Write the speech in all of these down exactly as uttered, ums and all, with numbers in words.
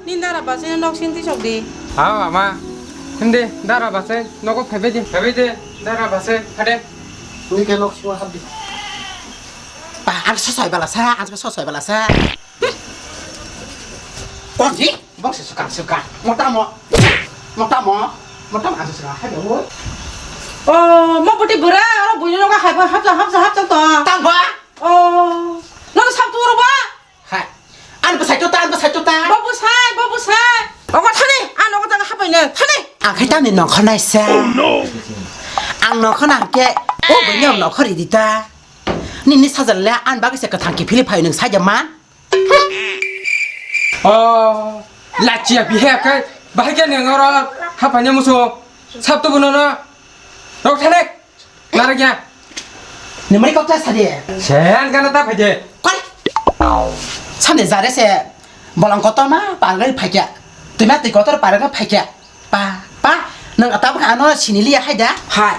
Nini dara bachai nok sing tisok di. Ha, ama. Hindi, dara bachai nogo phaibai di. Phaibai di, dara bachai, hade. Nini khe nok singo hap di. Pa, ang sosoi bala sa, ang sosoi bala sa. Kon di, bok se suka, suka. Motamo. Motamo. Motamo ang suka, hade, oi. Oh, mo buti bura, aro buino nogo hai, hap, hap, hap, hap, to. Tang ba? Oh. Nono sab tu ro ba? Hai. An bwsai tuta, an bwsai tuta. Bo bwsai, bo bwsai. Ogo thani, an ogo tang hapai nang, thani. Ang khai tamni nongkhor naisa. Oh, no. Ang nongkhor nang khe, o bini ang nongkhor ridi ta. Nini sajal le an bagwi se kwthang kiphilwi phai nang saja man. Oh, lachia bihe kai, bahai khe nang oro hapai nang musu. Sab tu buno no. Rok thani. Naragya. Nimari kok ta sadi. Sen kana ta phaide. Kori. Sani jare se bolong kotorma pargari phaikya. Tuma twi kotor pargari phaikya. Pa, pa, nang ata bwkha ano siniliya haida. Hai.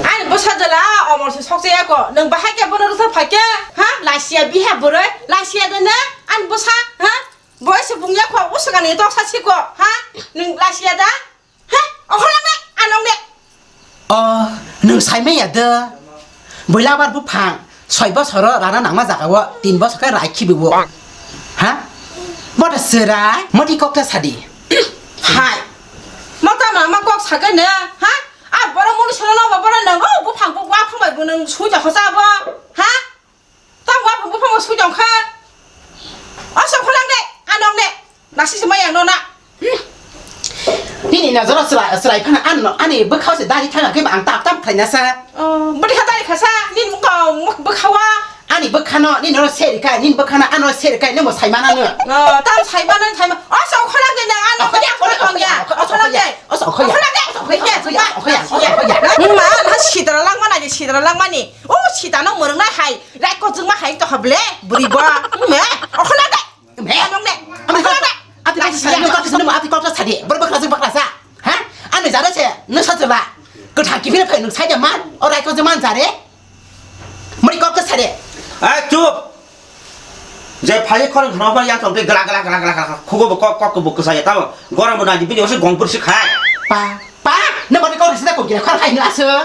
Ani bwsa jala omor se sokse yako. Nang bahai kya bono rusa phaikya. Ha? Lasia biha boroi. Lasia de na. Ani bwsa. Ha? Boi se bungya ko usagani toksa siko. Ha? Nang lasia da. He, okhorlangni, anong de. O, nwng saimanya de. Boila bar buphang, soi bosoro rana nangma jagao, tin bosor khe rai khibiwo. Ha? Boda serai, moti kok ta sadi. Hai. Mota mama kok sakai ne, ha? A boro muni sono no boro nang, o buphang bu wa phang bai bu nang suja hosa bo, ha? Tamo buphang buphang sui tong kha. O sok phalang de, anong de. Nasi se maya no na. Hmm. Nini nojoro sra-, srai phana ano, ani bwkhao se dali thana khe ang tap tap khlaina sa. Oh, bwdikha dali kha sa, nini mukha, muk-, bwkhawa. Ani bwkhano, nini oro seri kai, nini bwkhano ano seri kai, nimo sai mana no. Oh, tam sai mana, sai ma-, o sok phalang de na, ano. O khoya, o khoya, o khoya, o khoya, o khoya, o khoya, o khoya, o khoya, o khoya, o khoya, o khoya. Nung ma, na sidra langmani, sidra langmani. O sitano mwrwngnai hai, raiko chwngma hai tongkha ble, bwrwi bo. Mme, okhorlangde. Mme. Anong de. Ami okhorlangde. Ati kok sadi, ati kok sadi, ati kok sadi. Bor bakla jeng bakla sa. Ha? Ani jare se, nwsa jela. Kwthang kiphil phai nwng saida man, o raiko chwngma jare. Mori kok sadi. Ai, chup. Je phai khorang khorang ba yang tong te gla gla gla gla gla. Khugo bo kok kok bo kwsa ya tamo. Gorom bo naji bini ose gong pur si khai. Pa, pa, na bani kok risi da kok gila khar khai na aso. Ah,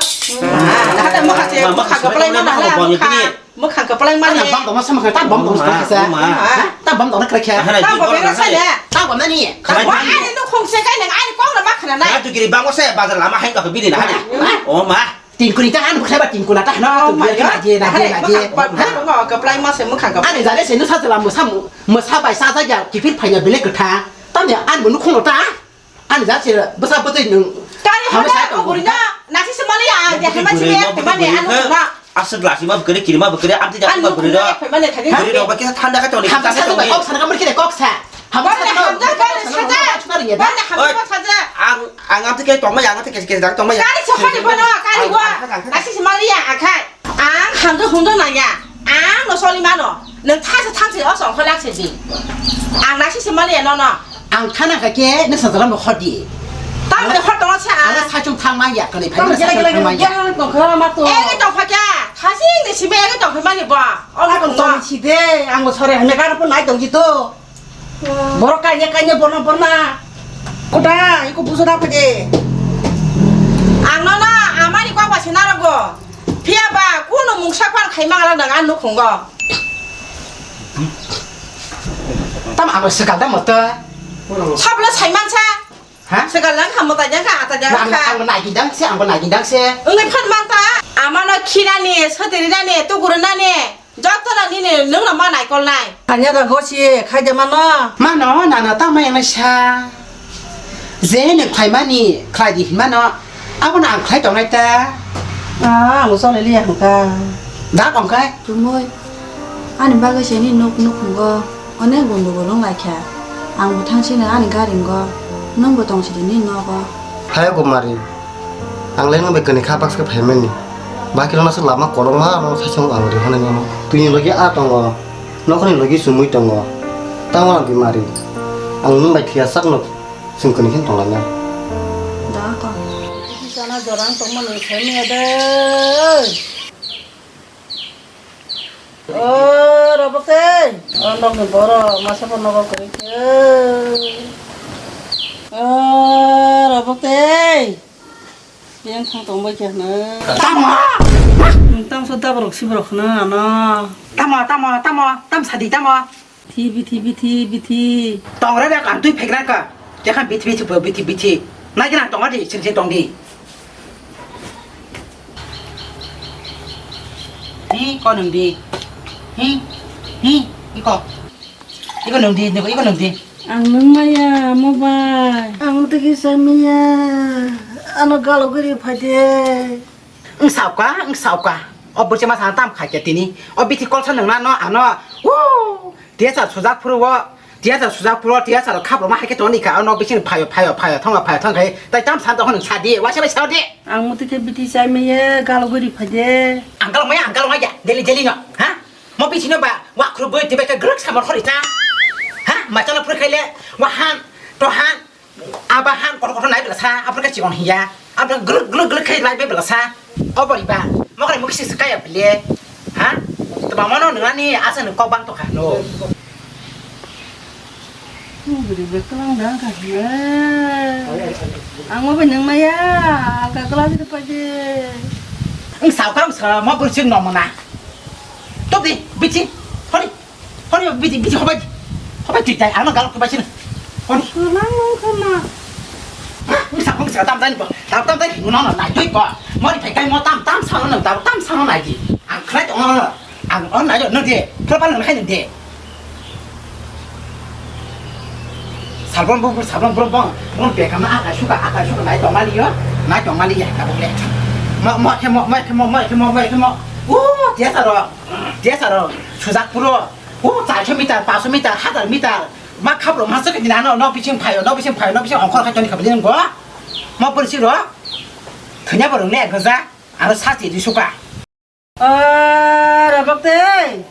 hata mokha se, ma, mokha ma, kaplai ma, ma, ma, ma, ma, ma, mokha kaplai ma. Ana bam dong sama kha, ta bam dong sama kha. Ma. Ha? Ta bam dong na kha. Ana ta bam na sa le. Ta bam na ni. Wah, ani no khong se kai nang, ani kok na ma khana nai. Na tu giri bang se bazar lama hai ka bini na. Ha? Oh ma. Tin kuni ta an bwkha ba tin kuna ta hano. Oh my God. Naje, naje, naje. Mwkhang kaplai ma se mwkhang kaplai. Ani jare se nwsa jela mwsa mu-, mwsa bai sa ja ya kiphil phaina belek kwtha. Tamni an bo nukhung ta. Ani jare se bwsa bwtwi nwng. Kari hama hama sa sa tong. Gurina nasi se mali ya, ya hama se ya, hama ne an na. Aswk lasi ma bwkre kiri ma bwkre amti ja ma bwkre do. Bwkre do ba kisa thanda ka toni. Hamsa sa bai kok sana ka murkire kok sa. Hamsa sa. Bale hamsa bale saja. Bale hamsa saja. Ang ang amti ke tongma ya, ang amti ke ke tongma ya. Kari se khani bono kari wa. Nasi se mali ya akhai. Ang hamsa hungdo nang ya. Ang no soli mano. Nang thasa thangsi o song kholak se di. Ang nasi se mali ya no no. Ang thana kha khe nasa jala mo khodi. Tamo de khotong sa. Ang sa chung thang ma ya kani phai sa chung thang ma ya. Ege tong pha kya? Thasing ni simi ege tong pha mani ba. Olo tong tong si de. Ang sore hame kar pun nai tong ji to. Borok kanya kanya borna borna. Kota iko buso da pha de. Ang no na amani kwa ba sinaro go. Phiya ba kuno mungsa phan khaima ala nang an nukhungo. Tam abo swkal da moto. Sabla saimansa. Ha? Swkal lang kha, mwtai jang kha, ata jang kha. Ang bo nai gidang se, ang bo nai gidang se. Wngwi phan manta. Amano khinani, swtwrwinani, tugurunani, jotono nini nwngno ma naikolnai. Kanya da gosi khaide mano. Mano, nana tamo yang sa. Je nwng phaimani khlai di hinmano, abono ang khlai tongnai ta. Ah, ang chole liya hwnkha. Da kong khai? Tumui, ani bagwi se nini nok nukhungo onek gondogol wng lai kha. Ang bo thangsino ani gari wngo, nwng bo tong sidi nini nogo. Hai Gumari, ang le nwng bai kwnwi kha baksa khe phaimani. Bakirokno se lama kolokma ano saisung ang rihornai nono. Twini logi a tongo, nokhorni logi chumui tongo. Tamo Gumari, ang nwng bai phiya sakno. Chwng kwnwi khe tonglainai. Da kok. Sana jorang tongma nung sai maya de. O Robok tei, o nokni borok masa bo nogo kwrwi khe. O Robok tei, yang thang tong bai khe hwno. Tamo? Nwng tamo so daborok siborok hwno ano. Tamo, tamo, tamo, tam sadi tamo? Bithi, bithi, bithi, bithi. Tongra de kan twi phegra ka. Dekha bithi, bithi, bithi, bithi. Nai gana tonga di, sing sing tong di. Hi, ko nung di. Hi, hi, iko. Iko nung di, iko, iko nung di. Ang nung maya, mo bai. Ang tigi sa maya. Ano galo giri phai de. Wng sauka, wng sauka. O bwrwi masa tam khai khe tini. O bithi kolsa nung na no ano. Woo! Tiyasa sujak phuru o. Tiyasa sujak phuru o, tiyasa rok khap rok ma hai khe toni kha. Ono bising phaio, phaio, phaio, thonga phaio, thong khai. Tai tam san to hwn sa di. Waisa bai sa di. Ang muti khe bithi chai meye, galo guri phai de. Ang galo maya, ang galo maya. Deli, deli no. Ha? Mo bithi no ba, wa khuru boi tibai khe grek samar khori ta. Ha? Ma chala phuru khai le, wa han, to han. Aba han kotor kotor nai bela sa, abo khe chikon hiya. Abo gluk gluk gluk khe lai bela sa. Obo iba. Mo khe mo kisi kaya bele. Ha? Tama mono nani asa ni kok bang to kha no. Beri beklang dang kha. Ang mo benang maya, alka kala di pa de. Ang sao kang sa, mo beri sing no mana. Top di, bichi. Hori. Hori, biji, biji, hobai. Hobai twi tai, ano galok hobai sini. Hori. Sulang nung khama. Hah, wngsa, wngsa, tam tani bo. Tam, tam tani, nuno no, nai twi bo. Mori phai kai mo tam, tam sano no, tam, tam sano nai di. Ang khlai tong no, ang on nai no di. Phla phla nai di. Sabon bo, sabon bo, bo, bo, bekam na akai suka, akai suka nai tong mali yo, nai tong mali ya, kabuk le. Mo, mo, khe mo, mo, khe mo, mo, khe mo, mo, khe mo. Uh, dia saro, dia saro, sujak puro. O charso meter, paso meter, hazar meter. Ma khapro ma sokhe dina no, no bising phaio, no bising phaio, no bising ongkhor khai toni khabli nang go. Ma porsi ro. Thanya borong ne gaja. Aro sati di suka. Ah, rabak te.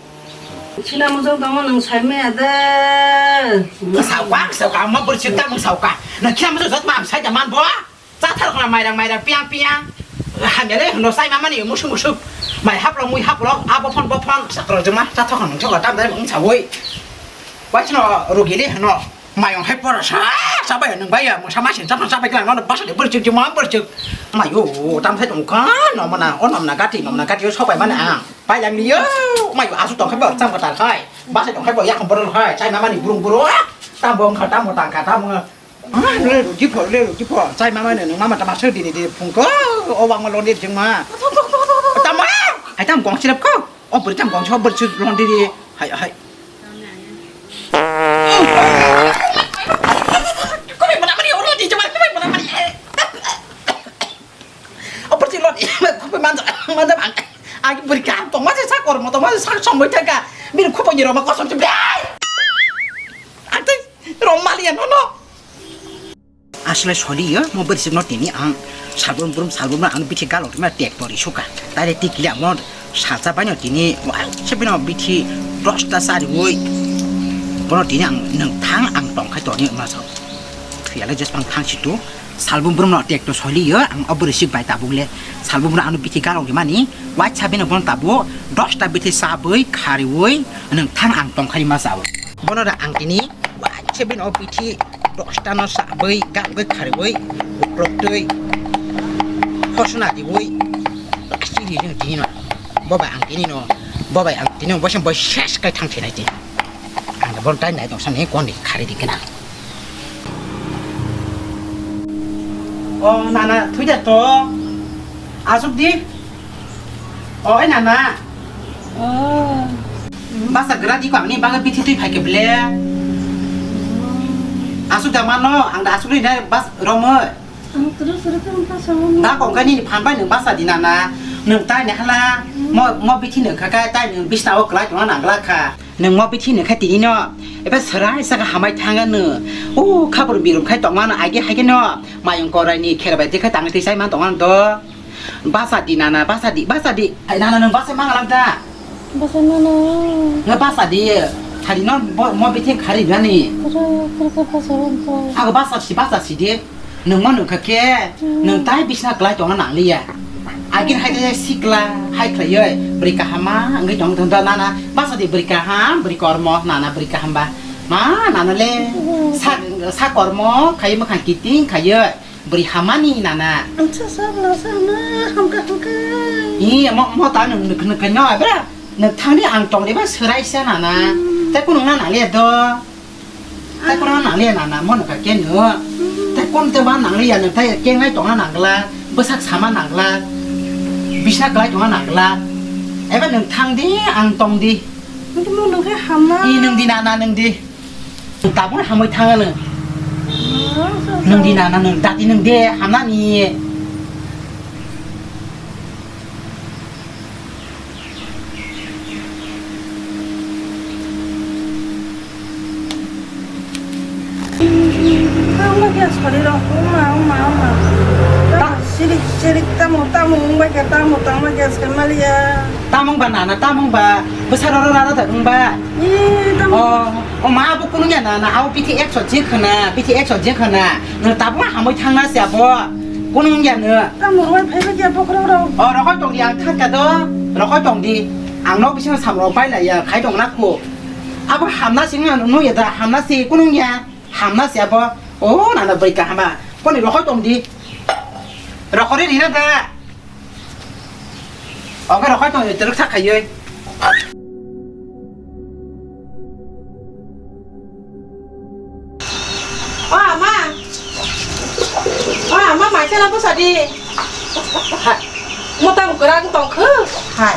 Sina mujung tamo nang sai me ade. Sa wak sa ka ma porsi ta mung sa ka. Na kya mujung jat ma am sai da man bo. Chathar khna mairang mairang piang piang. Hamya le hwno sai mamani musuk musuk. Mai haplo mui haplo abo phon bo phon sakro juma chathar khna mung chokla tam dai mung sawoi. Waisno rugile hwno mayong hai pora sa sabai nung bai ya musa masin chapan sabai klang no basa de burchuk juma burchuk. Mayo tam sai tong kha no mana o nom na gati nom na gati o sobai mana ang. Pai lang liyo mayo asu tong khai bo cham kha tar khai. Basa tong khai bo yakam borol khai chai mamani burung burung. Tam bo kha tam bo tang kha tam. Ah, le ruji pho, le ruji pho. Chai mama ne, nung mama tama sir dini di phung ko. O wang lo ni jeng ma. Tama. Ai tam gong sirap ko. O beri tam gong so beri sir lon dini. Hai, hai. Kau mana mana orang di jemar, kau mana mana. O beri sir lon, kau mana mana. Agi beri kam, tong masih sakor, mau tong masih sak song beri jaga. Beri kau punya rumah kosong tu, bai. Ante, romali ya, no, no. Asle soli yo, mo beri sibno tini ang salbrum brum salbrum ang bithi galok ma tek tori suka. Tare tikli ang mo salsa banyo tini, wah, sebino bithi dosta sari woi. Bono tini ang nung thang ang tong khai toni ma sao. Thuyale just pang thang situ. Salbrum brum no tek to soli yo, ang o beri sib bai tabuk le. Salbrum brum ano bithi galok di mani, wah, sabino bono tabuk, dosta bithi sabui, khari woi, nung thang ang tong khai ma sao. Bono da ang tini, wah, sebino bithi, Dosta no sabui, gabui, kharwi, uklok twi, hosna diwi, plastic di jeng tini no. Bobai ang tini no, bobai ang tini no, bosen boi ses kai thang thinai tini. Ang da bon tai nai dong sani kon di khari di kena. O nana, thui da to. Asuk di. O, oi nana. Oh. Basa gra di ko ang ni baga bithi twi phai ke ble. Asuk da mano, ang da asuk ni dai bas romo. Ang turu turu turu ta sa mo. Da kong kani ni phan bai nung basa di nana. Nung tai ne hala. Mo, mo bithi nung kha kai tai nung bisna o klai tong nang la kha. Nung mo bithi nung kha tini no. Eba serai saka hamai thanga no. O, khabor birum khai tong mano age hai ke no. Mayung korai ni khera bai de kha tang twi sai man tong an do. Basa di nana, basa di, basa di. Ai nana nung basa mangalang ta. Basa nana. Nga basa di. Hari no bo, mo bithi khari nani. Kara, kara, kara basa wan po. Aga basa si, basa si di. Nung mo nung kha khe, hmm, nung tai bisna klai tong nang liya. Agin hai de sikla hai khlaioi bwrwi kaham ma wngwi tong thung do nana basa di bwrwi kaham bwrwi kormo nana bwrwi kaham ba ma nana le sa sa kormo khai mwkhang kiting khaioi bwrwi hamani nana. Ang sa sa bla sa ma hamka hamka. I mo mo ta nung nuk nuk no abra nuk thangni ang tong de ba swrai sa nana. Te kunung nana le do. Tai kono nang liya nana mo nokha kenu. Tai kon te wan nang liya nang tai kengai tongna nang glak, bwsak sama nang glak, bisna kwlai tongna nang glak. Eba nung thang di, ang tong di. Nung mo nung khe hamna. I nung di nana nung di. Tabuk hamwi thang ano. Nung di nana nung dati nung de hamna ni. Tamo khe sari rok, oma, oma, oma. Tamo sirik, sirik, tamo, tamo, wngbai khe, tamo, tamo khe, sai maliya. Tamo wngba nana, tamo wngba, bwsa roro rara da wngba. Ee, tamo. O, o ma bo kunu ya nana, abo bithi ekso jeng khana, bithi ekso jeng khana. Nwng tabuk hamwi thangna se abo. Kunu wngya nw. Tamo rwai phaiba khe bokhorok rok. O, rokhoi tong di, ang thangkha do. Rokhoi tong di. Ang nok bisingo samrok bai laiya, khai tong na kho. Abo hamna sing ano nungya da, hamna si kunu wngya. Hamna si abo. O, nana bai kahama. Koni rokhoi tong di. Rokhori rina da. Oke, rokhoi tong di, teruk sak khaioi. O ama. O ama, mai khe na bwsa di. Hai. Mo tamo kwrang tong kho. Hai.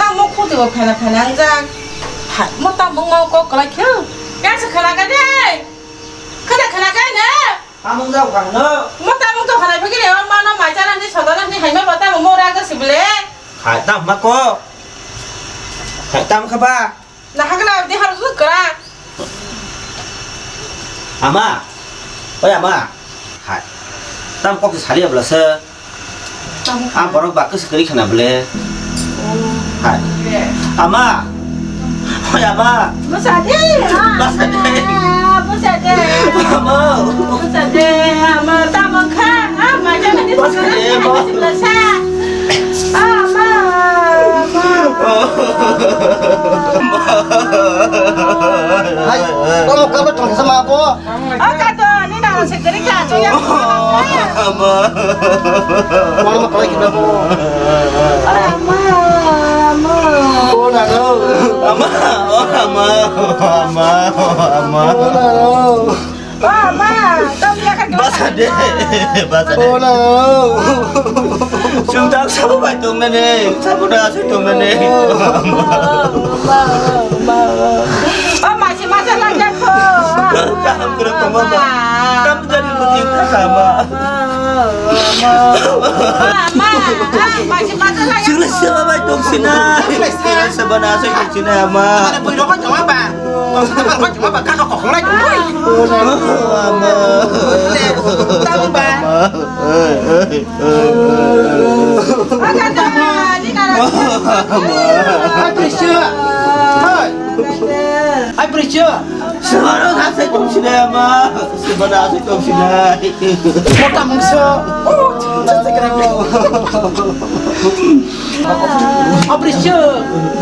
Tamo khuti bo phena phena wngjak. Hai. Mo tamo wngma kok kwlai kho. Kaisa khana ka de. Khana khana ka ne. Tamo wng jak kha no. Mo tamo to khana phikiri o mano mai chana ni sodana ni hai ma ba tamo mo ra ga sibile. Hai tam ma ko. Hai tam kha ba. Nahagla abdi harus kera. Ama, oi ama, hai, tam kok sari abla se. Tam. Am borok bak se kari khana bole. Oh. Hai, ama, oi ama. Bwsa de, ah, bwsa de. Ah, bwsa de. Ama. Bwsa de, ama, tam kha, ah, maja mani bwsa de, bwsa de. Ama, ama. Hai, kamu kabar tong sama apa? Oh, kato, ni na se kiri ka, so ya. Ama. Kamu mau kalah kita apa? Ama, ama. Oh, nano. Ama, oh, ama, ama, ama. Oh, nano. Basa de, basa de. Oh, no. Chwng tak sabo bai tong nani, sabo da asai tong nani. Oh, masi masa lajak kho. Tam kuro tongma ba. Tam jani buti kha ma. Chwng sabo bai tong sina. Sabo na asai tong sina ma. Tongsa tongsa kok kok lai tong. Ama. Tamo ba. Ai Priscilla. Hai. Ai Priscilla. Sebana asai tong sini ama. Sebana asai tong sini. Kota mungso. Oh, cek cek. Abrisu,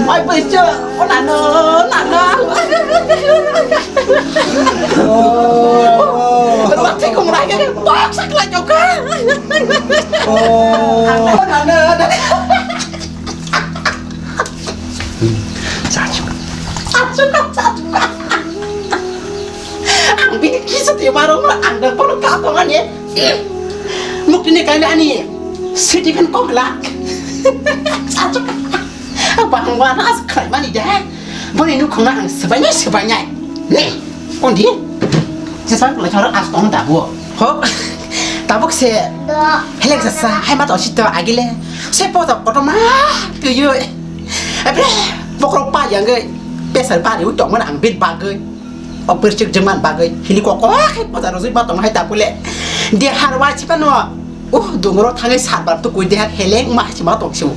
abrisu, oh nano, nano. Ruwak thikung lagi, bok sak lagi juga. Oh nano, nano. Satu, satu, satu. Ang bini kisa tiyo marong ang dang kono katongan ye. Mukti ni kaila ani. Siti kan kok lak. Satu. Bang wana as khlaimani de. Boni nukhungna ang swbainai swbainai. Ni. Kondi. Sesan kula chora as tong da bo. Ho. Tabuk se. Helek sasa hai ma to sito agile. Se poto koto ma. Tuyo. Ebre. Bokrok pa yang ge. Pesar pa ri utong mana ang bit bagoi. O pirchik jengman bagwi hini kok kok khe poda rojwi ma tong hai ta pule. Dehar wa chi pano. Uh, dungro thangai sarbar tu kui dehar heleng ma chi ma tong siu.